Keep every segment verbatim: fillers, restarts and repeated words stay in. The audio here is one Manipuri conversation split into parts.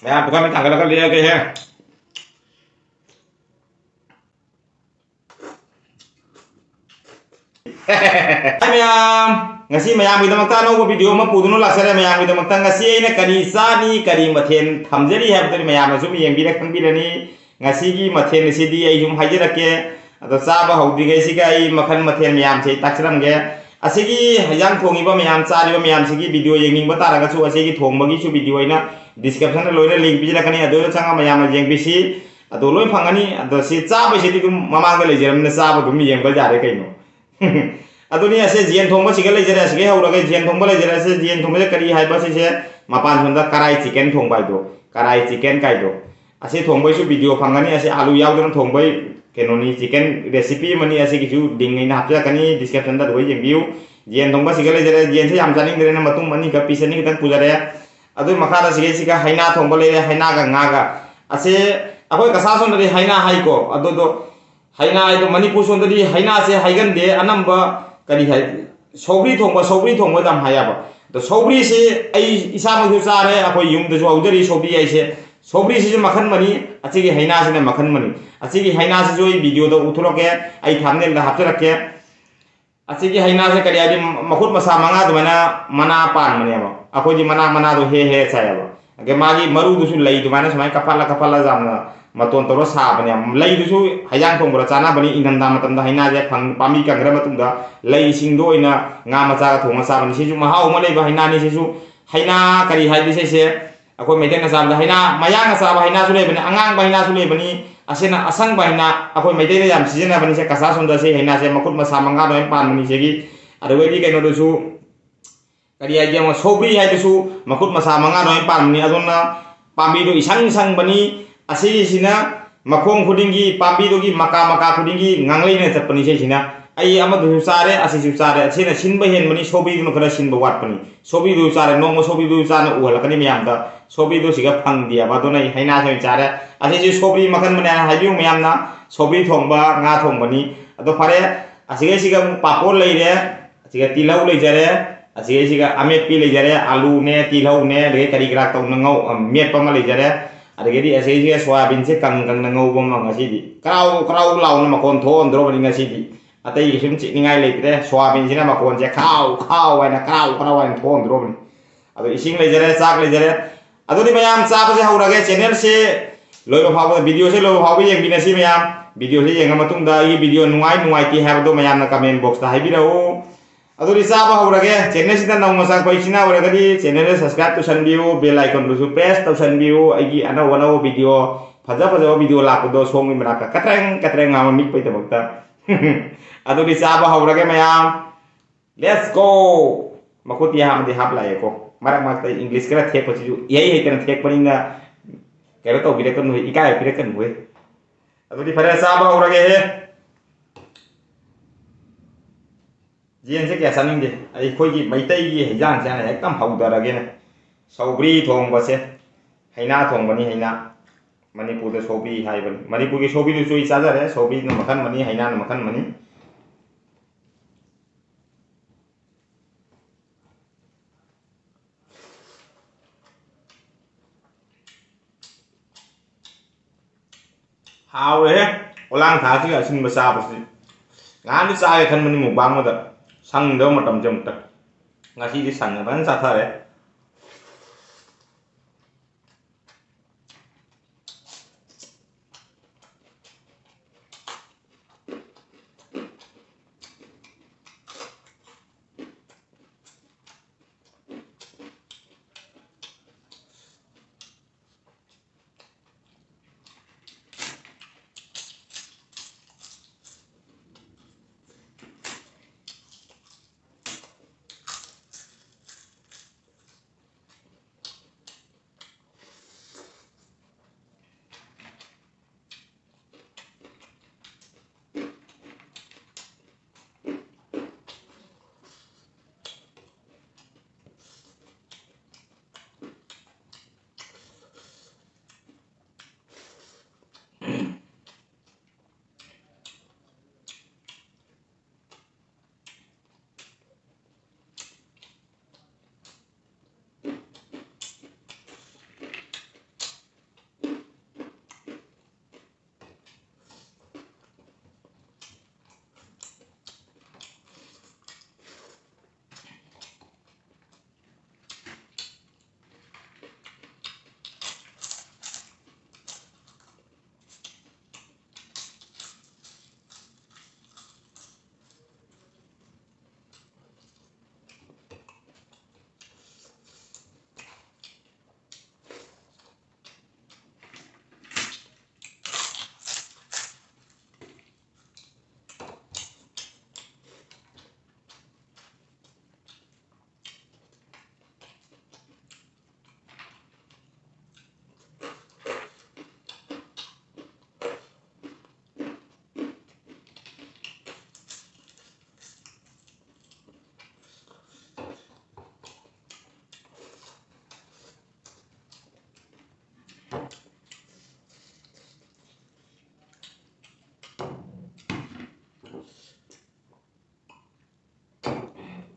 ꯃꯌꯥꯝ ꯄꯨꯈꯝ ꯊꯥꯡꯒꯠꯂꯒ ꯂꯦꯛꯑꯒꯦꯍꯦ꯫ ꯃꯌꯥꯝ, ꯉꯁꯤ ꯃꯌꯥꯝꯒꯤꯗꯃꯛꯇ ꯑꯅꯧꯕ video ꯑꯃ ꯄꯨꯗꯨꯅ ꯂꯥꯛꯆꯔꯦ꯫ ꯃꯌꯥꯝꯒꯤꯗꯃꯛꯇ ꯉꯁꯤ ꯑꯩꯅ ꯀꯔꯤ ꯆꯥꯅꯤ, ꯀꯔꯤ ꯃꯊꯦꯜ ꯊꯝꯖꯔꯤ ꯍꯥꯏꯕꯗꯨꯗꯤ ꯃꯌꯥꯝꯅ ꯁꯨꯝ ꯌꯦꯡꯕꯤꯔ ꯈꯪꯕꯤꯔꯅꯤ꯫ ꯉꯁꯤꯒꯤ ꯃꯊꯦꯜ ꯑꯁꯤꯗꯤ ꯑꯩ ꯁꯨꯝ ꯍꯥꯏꯖꯔꯛꯀꯦ꯫ ꯑꯗꯣ ꯆꯥꯕ ꯍꯧꯗ꯭ꯔꯤꯉꯩꯁꯤꯒ ꯑꯩ ꯃꯈꯜ ꯃꯊꯦꯜ ꯃꯌꯥꯝꯁꯦ ꯑꯩ ꯇꯥꯛꯆꯔꯝꯒꯦ꯫ ꯑꯁꯤꯒꯤ ꯍꯩꯖꯥꯡ ꯊꯣꯡꯉꯤꯕ ꯃꯌꯥꯝ, ꯆꯥꯔꯤꯕ ꯃꯌꯥꯝꯁꯤꯒꯤ video ꯌꯦꯡꯅꯤꯡꯕ ꯇꯥꯔꯒꯁꯨ ꯑꯁꯤꯒꯤ ꯊꯣꯡꯕꯒꯤꯁꯨ video ꯑꯩꯅ description ꯗ ꯂꯣꯏꯅ link ꯄꯤꯖꯔꯛꯀꯅꯤ, ꯑꯗꯨꯗ ꯆꯪꯉꯒ ꯃꯌꯥꯝꯅ ꯌꯦꯡꯕꯤꯁꯤ꯫ ꯑꯗꯣ ꯂꯣꯏ ꯐꯪꯒꯅꯤ꯫ ꯑꯗꯣ ꯁꯤ ꯆꯥꯕꯩꯁꯤꯗꯤ ꯑꯗꯨꯝ ꯃꯃꯥꯡꯗ ꯂꯩꯖꯔꯕꯅꯤꯅ ꯆꯥꯕ ꯑꯗꯨꯝ ꯌꯦꯡꯕ ꯌꯥꯔꯦ ꯀꯩꯅꯣ꯫ ꯑꯗꯨꯅꯤ, ꯑꯁꯦ ꯌꯦꯟ ꯊꯣꯡꯕ ꯁꯤꯒ ꯂꯩꯖꯔꯦ, ꯑꯁꯤꯒ ꯍꯧꯔꯒ ꯌꯦꯟ ꯊꯣꯡꯕ ꯂꯩꯖꯔꯦ꯫ ꯑꯁꯦ ꯌꯦꯟ ꯊꯣꯡꯕꯁꯦ ꯀꯔꯤ ꯍꯥꯏꯕ ꯁꯤꯁꯦ? ꯃꯄꯥꯟ ꯁꯣꯝꯗ ꯀꯔꯥꯏ chicken ꯊꯣꯡꯕ ꯍꯥꯏꯗꯣ, ꯀꯔꯥꯏ chicken ꯀꯥꯏꯗꯣ꯫ ꯑꯁꯤ ꯊꯣꯡꯕꯩꯁꯨ video ꯐꯪꯒꯅꯤ꯫ ꯑꯁꯤ ꯑꯥꯂꯨ ꯌꯥꯎꯗꯅ ꯊꯣꯡꯕꯩ ꯀꯩꯅꯣꯅꯤ, chicken recipe ꯑꯃꯅꯤ꯫ ꯑꯁꯤꯒꯤꯁꯨ link ꯑꯩꯅ ꯍꯥꯞꯆꯔꯛꯀꯅꯤ description ꯗ, ꯑꯗꯨꯒ ꯌꯦꯡꯕꯤꯌꯨ꯫ ꯌꯦꯟ ꯊꯣꯡꯕ ꯁꯤꯒ ꯂꯩꯖꯔꯦ꯫ ꯌꯦꯟꯁꯦ ꯌꯥꯝ ꯆꯥꯅꯤꯡꯗ꯭ꯔꯦꯅ ꯃꯇꯨꯝ ꯑꯅꯤꯈꯛ, piece ꯑꯅꯤꯈꯛꯇꯪ ꯄꯨꯖꯔꯦ꯫ ꯑꯗꯨꯒꯤ ꯃꯈꯥꯗ ꯁꯤꯒꯩꯁꯤꯒ ꯍꯩꯅꯥ ꯊꯣꯡꯕ ꯂꯩꯔꯦ, ꯍꯩꯅꯥꯒ ꯉꯥꯒ꯫ ꯑꯁꯦ ꯑꯩꯈꯣꯏ ꯀꯁꯥ ꯁꯣꯝꯗꯗꯤ ꯍꯩꯅꯥ ꯍꯥꯏꯀꯣ, ꯑꯗꯨꯗꯣ ꯍꯩꯅꯥ ꯍꯥꯏꯗꯣ ꯃꯅꯤꯄꯨꯔ ꯁꯣꯝꯗꯗꯤ ꯍꯩꯅꯥꯁꯦ ꯍꯥꯏꯒꯟꯗꯦ꯫ ꯑꯅꯝꯕ ꯀꯔꯤ ꯍꯥꯏ, ꯁꯧꯒ꯭ꯔꯤ ꯊꯣꯡꯕ, ꯁꯧꯒ꯭ꯔꯤ ꯊꯣꯡꯕ ꯌꯥꯝ ꯍꯥꯏꯌꯦꯕ꯫ ꯑꯗꯣ ꯁꯧꯒ꯭ꯔꯤꯁꯤ ꯑꯩ ꯏꯁꯥꯃꯛꯁꯨ ꯆꯥꯔꯦ, ꯑꯩꯈꯣꯏ ꯌꯨꯝꯗꯁꯨ ꯍꯧꯖꯔꯤ ꯁꯧꯒ꯭ꯔꯤ ꯍꯥꯏꯁꯦ꯫ ꯁꯧꯒ꯭ꯔꯤꯁꯤꯁꯨ ꯃꯈꯜ ꯑꯃꯅꯤ, ꯑꯁꯤꯒꯤ ꯍꯩꯅꯥꯁꯤꯅ ꯃꯈꯜ ꯑꯃꯅꯤ꯫ ꯑꯁꯤꯒꯤ ꯍꯩꯅꯥꯁꯤꯁꯨ ꯑꯩ video ꯗ ꯎꯠꯊꯣꯔꯛꯀꯦ, ꯑꯩ thumbnail ꯗ ꯍꯥꯞꯆꯔꯛꯀꯦ꯫ ꯑꯁꯤꯒꯤ ꯍꯩꯅꯥꯁꯦ ꯀꯔꯤ ꯍꯥꯏꯗꯤ, ꯃꯈꯨꯠ ꯃꯁꯥ ꯃꯉꯥ ꯑꯗꯨꯃꯥꯏꯅ ꯃꯅꯥ ꯄꯥꯟꯕꯅꯦꯕ꯫ ꯑꯩꯈꯣꯏꯗꯤ ꯃꯅꯥ ꯃꯅꯥꯗꯣ ꯍꯦꯛ ꯍꯦꯛ ꯆꯥꯏꯌꯦꯕ꯫ ꯑꯗꯩ ꯃꯥꯒꯤ ꯃꯔꯨꯗꯨꯁꯨ ꯂꯩ ꯑꯗꯨꯃꯥꯏꯅ ꯁꯨꯃꯥꯏꯅ ꯀꯞꯐꯠꯂ ꯀꯞꯐꯠꯂ ꯌꯥꯝꯅ ꯃꯇꯣꯟ ꯇꯧꯔ ꯁꯥꯕꯅꯦꯕ꯫ ꯂꯩꯗꯨꯁꯨ ꯍꯩꯖꯥꯡ ꯊꯣꯡꯕꯗ ꯆꯥꯅꯕꯅꯤ꯫ ꯏꯪꯊꯝꯊꯥ ꯃꯇꯝꯗ ꯍꯩꯅꯥꯁꯦ ꯐꯪ-, ꯄꯥꯝꯕꯤ ꯀꯪꯈ꯭ꯔ ꯃꯇꯨꯡꯗ ꯂꯩꯁꯤꯡꯗꯣ ꯑꯣꯏꯅ ꯉꯥ ꯃꯆꯥꯒ ꯊꯣꯡꯉ ꯆꯥꯕꯅꯤ꯫ ꯁꯤꯁꯨ ꯃꯍꯥꯎ ꯑꯃ ꯂꯩꯕ ꯍꯩꯅꯥꯅꯤ꯫ ꯁꯤꯁꯨ ꯍꯩꯅꯥ ꯀꯔꯤ ꯍꯥꯏꯗꯤ ꯁꯤꯁꯦ ꯑꯩꯈꯣꯏ ꯃꯩꯇꯩꯅ ꯆꯥꯕꯗ ꯍꯩꯅꯥ, ꯃꯌꯥꯡꯅ ꯆꯥꯕ ꯍꯩꯅꯥꯁꯨ ꯂꯩꯕꯅꯤ, ꯑꯉꯥꯡꯕ ꯍꯩꯅꯥꯁꯨ ꯂꯩꯕꯅꯤ꯫ ꯑꯁꯤꯅ ꯑꯁꯪꯕ ꯍꯩꯅꯥ, ꯑꯩꯈꯣꯏ ꯃꯩꯇꯩꯅ ꯌꯥꯝ ꯁꯤꯖꯤꯟꯅꯕꯅꯤ꯫ ꯁꯦ ꯀꯁꯥ ꯁꯣꯝꯗ ꯁꯤ ꯍꯩꯅꯥꯁꯦ ꯃꯈꯨꯠ ꯃꯁꯥ ꯃꯉꯥ ꯂꯣꯏꯅ ꯄꯥꯟꯕꯅꯤ꯫ ꯁꯤꯒꯤ ꯑꯗꯨꯒꯩꯗꯤ ꯀꯩꯅꯣꯗꯨꯁꯨ ꯀꯔꯤ ꯍꯥꯏꯒꯦ, ꯑꯃ ꯁꯧꯒ꯭ꯔꯤ ꯍꯥꯏꯗꯨꯁꯨ ꯃꯈꯨꯠ ꯃꯁꯥ ꯃꯉꯥ ꯂꯣꯏꯅ ꯄꯥꯟꯕꯅꯤ꯫ ꯑꯗꯨꯅ ꯄꯥꯝꯕꯤꯗꯨ ꯏꯁꯪ ꯁꯪꯕꯅꯤ꯫ ꯑꯁꯤꯒꯤꯁꯤꯅ ꯃꯈꯣꯡ ꯈꯨꯗꯤꯡꯒꯤ, ꯄꯥꯝꯕꯤꯗꯨꯒꯤ ꯃꯀꯥ ꯃꯀꯥ ꯈꯨꯗꯤꯡꯒꯤ ꯉꯥꯡꯂꯩꯅ ꯆꯠꯄꯅꯤ꯫ ꯁꯤꯁꯤꯅ ꯑꯩ ꯑꯃꯗꯨꯁꯨ ꯆꯥꯔꯦ, ꯑꯁꯤꯁꯨ ꯆꯥꯔꯦ꯫ ꯑꯁꯤꯅ ꯁꯤꯟꯕ ꯍꯦꯟꯕꯅꯤ, ꯁꯧꯒ꯭ꯔꯤꯗꯨꯅ ꯈꯔ ꯁꯤꯟꯕ ꯋꯥꯠꯄꯅꯤ꯫ ꯁꯧꯒ꯭ꯔꯤꯗꯨ ꯆꯥꯔꯦ, ꯅꯣꯡꯃ ꯁꯧꯒ꯭ꯔꯤꯗꯨ ꯆꯥꯅ ꯎꯍꯜꯂꯛꯀꯅꯤ ꯃꯌꯥꯝꯗ꯫ ꯁꯧꯒ꯭ꯔꯤꯗꯨ ꯁꯤꯒ ꯐꯪꯗꯦꯕ, ꯑꯗꯨꯅ ꯑꯩ ꯍꯩꯅꯥꯁꯦ ꯑꯣꯏꯅ ꯆꯥꯔꯦ꯫ ꯑꯁꯤꯁꯨ ꯁꯧꯒ꯭ꯔꯤ ꯃꯈꯜ ꯑꯃꯅꯦ ꯍꯥꯏꯅ ꯍꯥꯏꯕꯤꯌꯨ ꯃꯌꯥꯝꯅ꯫ ꯁꯧꯒ꯭ꯔꯤ ꯊꯣꯡꯕ, ꯉꯥ ꯊꯣꯡꯕꯅꯤ꯫ ꯑꯗꯣ ꯐꯔꯦ, ꯑꯁꯤꯒꯩꯁꯤꯒ ꯑꯃꯨꯛ ꯄꯥꯐꯣꯔ ꯂꯩꯔꯦ, ꯑꯁꯤꯒ ꯇꯤꯜꯍꯧ ꯂꯩꯖꯔꯦ, ꯑꯁꯤꯒꯩꯁꯤꯒ ꯑꯃꯦꯠꯄꯤ ꯂꯩꯖꯔꯦ, ꯑꯂꯨꯅꯦ, ꯇꯤꯜꯍꯧꯅꯦ, ꯑꯗꯒꯤ ꯀꯔꯤ ꯀꯔꯥ ꯇꯧꯅ ꯉꯧ-, ꯑ, ꯃꯦꯠꯄ ꯑꯃ ꯂꯩꯖꯔꯦ꯫ ꯑꯗꯒꯤꯗꯤ ꯑꯁꯤꯒꯩꯁꯤꯒ ꯁꯣꯌꯥꯕꯤꯟꯁꯦ ꯀꯪ ꯀꯪꯅ ꯉꯧꯕ ꯑꯃ ꯉꯁꯤꯗꯤ꯫ ꯀ꯭ꯔꯥꯎ ꯀ꯭ꯔꯥꯎ ꯂꯥꯎꯅ ꯃꯈꯣꯟ ꯊꯣꯛꯍꯟꯗ꯭ꯔꯣꯕꯅꯤ ꯉꯁꯤꯗꯤ꯫ ꯑꯇꯩꯒꯤ ꯁꯨꯝ ꯆꯤꯛꯅꯤꯡꯉꯥꯏ ꯂꯩꯇ꯭ꯔꯦ꯫ ꯁꯣꯌꯥꯕꯤꯟꯁꯤꯅ ꯃꯈꯣꯟꯁꯦ ꯈꯥꯎ ꯈꯥꯎ ꯍꯥꯏꯅ, ꯀ꯭ꯔꯥꯎ ꯀ꯭ꯔꯥꯎ ꯍꯥꯏꯅ ꯊꯣꯛꯍꯟꯗ꯭ꯔꯣꯕꯅꯤ꯫ ꯑꯗꯣ ꯏꯁꯤꯡ ꯂꯩꯖꯔꯦ, ꯆꯥꯛ ꯂꯩꯖꯔꯦ꯫ ꯑꯗꯨꯗꯤ ꯃꯌꯥꯝ ꯆꯥꯕꯁꯦ ꯍꯧꯔꯒꯦ꯫ Channelꯁꯦ ꯂꯣꯏꯕ ꯐꯥꯎꯕ, videoꯁꯦ ꯂꯣꯏꯕ ꯐꯥꯎꯕ ꯌꯦꯡꯕꯤꯅꯁꯤ ꯃꯌꯥꯝ꯫ Videoꯁꯦ ꯌꯦꯡꯉ ꯃꯇꯨꯡꯗ ꯑꯩꯒꯤ video ꯅꯨꯡꯉꯥꯏ ꯅꯨꯡꯉꯥꯏꯇꯦ ꯍꯥꯏꯕꯗꯣ ꯃꯌꯥꯝꯅ comment boxꯇ ꯍꯥꯏꯕꯤꯔꯛꯎ꯫ ꯑꯗꯨꯗꯤ ꯆꯥꯕ ꯍꯧꯔꯒꯦ꯫ Channelꯁꯤꯗ ꯅꯧꯅ ꯆꯪꯉꯛꯄ ꯏꯆꯤꯟ ꯏꯅꯥꯎ ꯑꯣꯏꯔꯒꯗꯤ channelꯁꯦ subscribe ꯇꯧꯁꯟꯕꯤꯌꯨ, bell iconꯗꯨꯁꯨ press ꯇꯧꯁꯟꯕꯤꯌꯨ꯫ ꯑꯩꯒꯤ ꯑꯅꯧ ꯑꯅꯧꯕ video, ꯐꯖ ꯐꯖꯕ video ꯂꯥꯛꯄꯗꯣ ꯁꯣꯝꯒꯤ ꯃꯅꯥꯛꯇ ꯀꯇ꯭ꯔꯦꯡ ꯀꯇ꯭ꯔꯦꯡ ꯉꯥꯡꯕ ꯃꯤꯠꯄꯩꯗꯃꯛꯇ꯫ ꯑꯗꯨꯗꯤ ꯆꯥꯕ ꯍꯧꯔꯒꯦ ꯃꯌꯥꯝ꯫ Let's go! ꯃꯈꯨꯠꯇꯤ ꯍꯥꯝꯗꯤ ꯍꯥꯞꯂꯥꯛꯑꯦꯀꯣ꯫ ꯃꯔꯛ ꯃꯔꯛꯇ English ꯈꯔ ꯊꯦꯛꯄꯁꯤꯁꯨ ꯏꯍꯩ ꯍꯩꯇꯅ ꯊꯦꯛꯄꯅꯤꯅ ꯀꯩꯅꯣ ꯇꯧꯕꯤꯔꯛꯀꯅꯨ, ꯏꯀꯥꯏ ꯄꯤꯔꯛꯀꯅꯨ꯫ ꯑꯗꯨꯗꯤ ꯐꯔꯦ, ꯆꯥꯕ ꯍꯧꯔꯒꯦꯍꯦ꯫ ꯌꯦꯟꯁꯦ ꯀꯌꯥ ꯆꯥꯅꯤꯡꯗꯦ꯫ ꯑꯩꯈꯣꯏꯒꯤ ꯃꯩꯇꯩꯒꯤ ꯍꯩꯖꯥꯡꯁꯦ ꯍꯥꯟꯅ ꯍꯦꯛꯇ ꯍꯧꯗꯔꯒꯦꯅꯦ꯫ ꯁꯧꯒ꯭ꯔꯤ ꯊꯣꯡꯕꯁꯦ, ꯍꯩꯅꯥ ꯊꯣꯡꯕꯅꯤ, ꯍꯩꯅꯥ꯫ ꯃꯅꯤꯄꯨꯔꯗ ꯁꯧꯒ꯭ꯔꯤ ꯍꯥꯏꯕꯅꯤ꯫ ꯃꯅꯤꯄꯨꯔꯒꯤ ꯁꯧꯒ꯭ꯔꯤꯗꯨꯁꯨ ꯑꯩ ꯆꯥꯖꯔꯦ꯫ ꯁꯧꯒ꯭ꯔꯤꯅ ꯃꯈꯜ ꯑꯃꯅꯤ, ꯍꯩꯅꯥꯅ ꯃꯈꯜ ꯑꯃꯅꯤ꯫ ꯍꯥꯎꯔꯦꯍꯦ! ꯑꯣꯂꯥꯡ ꯊꯥꯁꯤꯒ ꯑꯁꯤꯟꯕ ꯆꯥꯕꯁꯤꯗꯤ꯫ ꯉꯍꯥꯟꯗꯤ ꯆꯥꯒꯦ ꯈꯟꯕꯅꯤ mukbangꯗ, ꯁꯪꯗꯕ ꯃꯇꯝꯁꯦ ꯑꯃꯨꯛꯇ꯫ ꯉꯁꯤꯗꯤ ꯁꯪꯅ ꯐꯖꯅ ꯆꯥꯊꯔꯦ꯫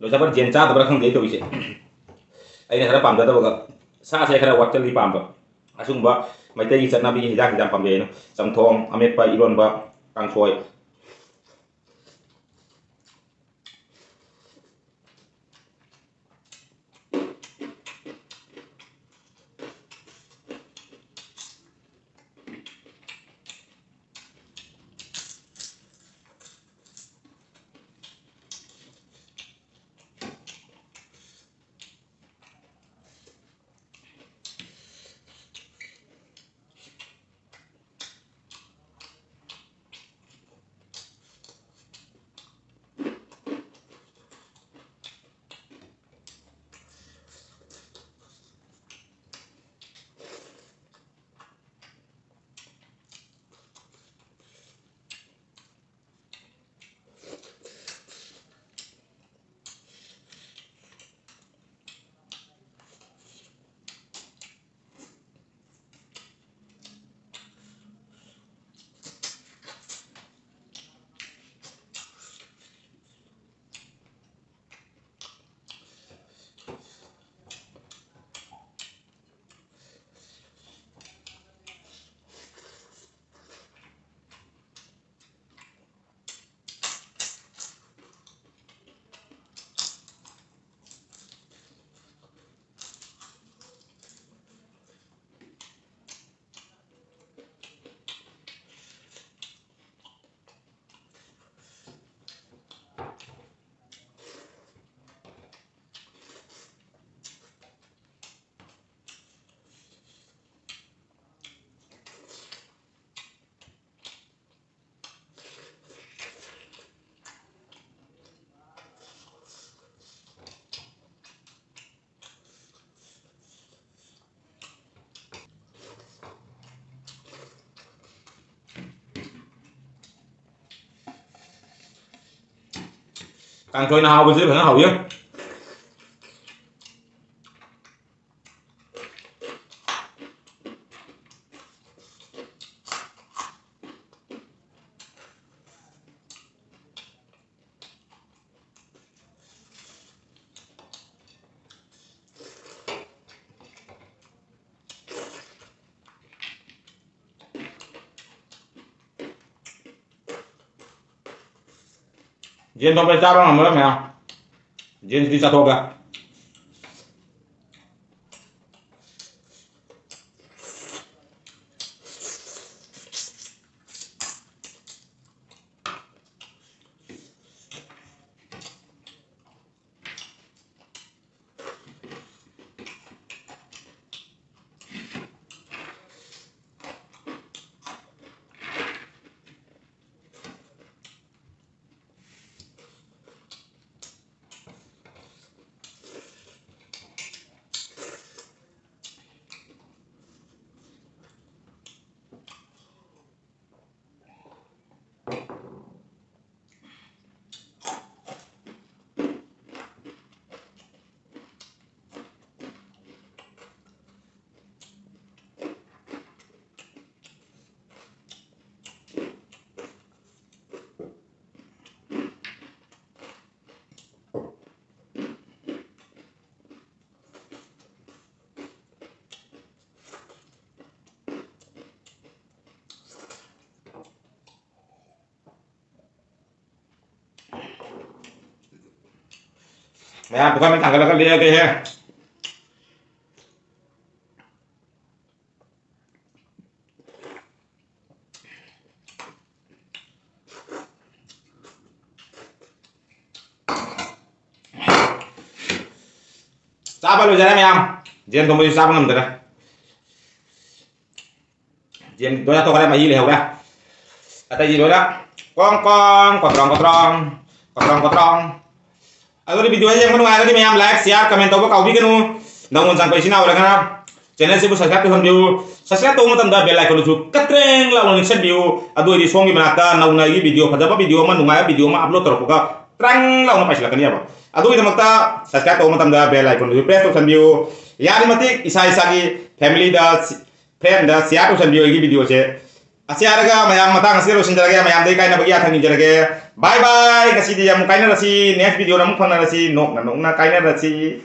ꯂꯣꯏꯖꯕ ꯖꯦꯟ ꯆꯥꯗꯕ꯭ꯔꯥ ꯈꯪꯗꯦ ꯑꯩ ꯇꯧꯔꯤꯁꯦ꯫ ꯑꯩꯅ ꯈꯔ ꯄꯥꯝꯖꯗꯕꯒ, ꯁꯥꯁꯦ ꯈꯔ ꯋꯥꯠꯆꯜꯂꯤ ꯄꯥꯝꯕ꯫ ꯑꯁꯤꯒꯨꯝꯕ ꯃꯩꯇꯩꯒꯤ ꯆꯠꯅꯕꯤꯒꯤ ꯍꯤꯗꯥꯛ ꯍꯤꯗꯥꯛ ꯄꯥꯝꯖꯩ ꯑꯩꯅ꯫ ꯆꯝꯊꯣꯡ, ꯑꯃꯦꯠꯄ, ꯏꯔꯣꯟꯕ, ꯀꯥꯡꯁꯣꯏ꯫ ꯀꯥꯡꯁꯣꯏꯅ ꯍꯥꯎꯕꯁꯤꯗꯤ ꯐꯖꯅ ꯍꯥꯎꯏ꯫ ꯌꯦꯟ ꯊꯣꯡꯕ ꯆꯥꯕ ꯉꯝꯃꯔꯣꯏ ꯃꯌꯥꯝ꯫ ꯌꯦꯟꯁꯤꯗꯤ ꯆꯥꯊꯣꯛꯑꯒ꯫ ꯃꯌꯥꯝ ꯄꯨꯈꯝ ꯊꯥꯡꯒꯠꯂꯒ ꯂꯦꯛꯑꯒꯦꯍꯦ꯫ ꯆꯥꯕ ꯂꯣꯏꯖꯔꯦ ꯃꯌꯥꯝ꯫ ꯌꯦꯟ ꯊꯣꯡꯕꯁꯨ ꯆꯥꯕ ꯉꯝꯗꯔꯦ꯫ ꯌꯦꯟ ꯂꯣꯏꯅ ꯊꯣꯛꯈ꯭ꯔꯦ, ꯃꯍꯤ ꯂꯩꯍꯧꯔꯦ꯫ ꯑꯇꯩꯗꯤ ꯂꯣꯏꯅ ꯀ꯭ꯔꯣꯡ ꯀ꯭ꯔꯣꯡ, ꯀꯣꯇ꯭ꯔꯣꯡ ꯀꯣꯇ꯭ꯔꯣꯡ, ꯀꯣꯇ꯭ꯔꯣꯡ ꯀꯣꯇ꯭ꯔꯣꯡ꯫ ꯑꯗꯨꯗꯤ video ꯌꯦꯡꯕ ꯅꯨꯡꯉꯥꯏꯔꯒꯗꯤ ꯃꯌꯥꯝ like, share, comment ꯇꯧꯕ ꯀꯥꯎꯕꯤꯒꯅꯨ꯫ ꯅꯧꯅ ꯆꯪꯉꯛꯄ ꯏꯆꯤꯟ ꯏꯅꯥꯎ ꯑꯣꯏꯔꯒꯅ channel ꯁꯤꯕꯨ subscribe ꯇꯧꯍꯟꯕꯤꯌꯨ꯫ Subscribe ꯇꯧꯕ ꯃꯇꯝꯗ bell icon ꯗꯨꯁꯨ ꯀꯇ꯭ꯔꯦꯡ ꯂꯥꯎꯅ ꯅꯤꯛꯁꯟꯕꯤꯌꯨ꯫ ꯑꯗꯨ ꯑꯣꯏꯔꯗꯤ ꯁꯣꯝꯒꯤ ꯃꯅꯥꯛꯇ ꯅꯧꯅ ꯑꯩꯒꯤ video, ꯐꯖꯕ video ꯑꯃ, ꯅꯨꯡꯉꯥꯏꯕ video ꯑꯃ upload ꯇꯧꯔꯛꯄꯒ ꯇ꯭ꯔꯪ ꯂꯥꯎꯅ ꯄꯥꯏꯁꯤꯜꯂꯛꯀꯅꯦꯕ꯫ ꯑꯗꯨꯒꯤꯗꯃꯛꯇ subscribe ꯇꯧꯕ ꯃꯇꯝꯗ bell icon ꯗꯨꯁꯨ press ꯇꯧꯁꯟꯕꯤꯌꯨ꯫ ꯌꯥꯔꯤꯕ ꯃꯇꯤꯛ ꯏꯁꯥ ꯏꯁꯥꯒꯤ family ꯗ, friend ꯗ share ꯇꯧꯁꯟꯕꯤꯌꯨ ꯑꯩꯒꯤ video ꯁꯦ꯫ ꯑꯁꯤ ꯍꯥꯏꯔꯒ ꯃꯌꯥꯝ, ꯃꯇꯥꯡ ꯑꯁꯤꯗ ꯂꯣꯏꯁꯤꯟꯖꯔꯒꯦ꯫ ꯃꯌꯥꯝꯗꯒꯤ ꯀꯥꯏꯅꯕꯒꯤ ꯌꯥꯊꯪ ꯅꯤꯖꯔꯒꯦ꯫ Bye bye꯫ ꯉꯁꯤꯗꯤ ꯑꯃꯨꯛ ꯀꯥꯏꯅꯔꯁꯤ꯫ Next video ꯗ ꯑꯃꯨꯛ ꯐꯪꯅꯔꯁꯤ꯫ ꯅꯣꯛꯅ ꯅꯣꯛꯅ ꯀꯥꯏꯅꯔꯁꯤ꯫